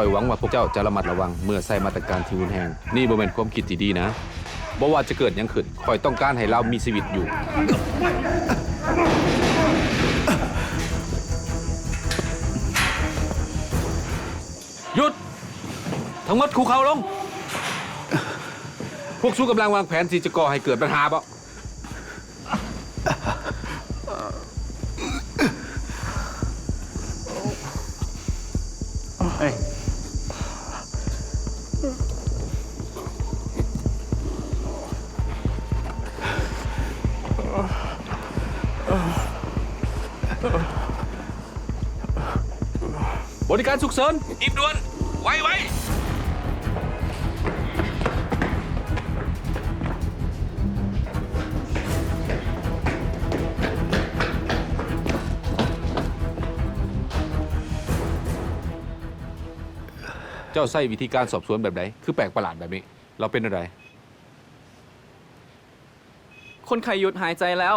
ຂ້ອຍຫວັງວ່າພວກເຈົ້າຈະລະມັດລະວັງເມື່ອໃຊ້ມາດຕະການທີ່ຮຸນແຮງ. ນີ້ບໍ່ແມ່ນຄວາມຄິດທີ່ດີນະ. ບໍ່ວ່າຈະເກີດຫຍັງຂຶ້ນ, ຂ້ອຍຕ້ອງການໃຫ້ລາວມີຊີວິດຢູ່. ຢຸດ! ທັງໝົດຄຸກເຂົ່າລົງ. ພວກສູກຳລັງວາງແຜນທີ່ຈະກໍ່ໃຫ້ເກີດບັນຫາບໍ? ບໍລິການສຸກເສີນ ຮີບດ່ວນ ໄວໆ. ເຈົ້າໃຊ້ວິທີການສອບສວນແບບໃດ ຄືແປກປະຫຼາດແບບນີ້? ລາວເປັນແນວໃດ? ຄົນໄຂ້ຢຸດຫາຍໃຈແລ້ວ.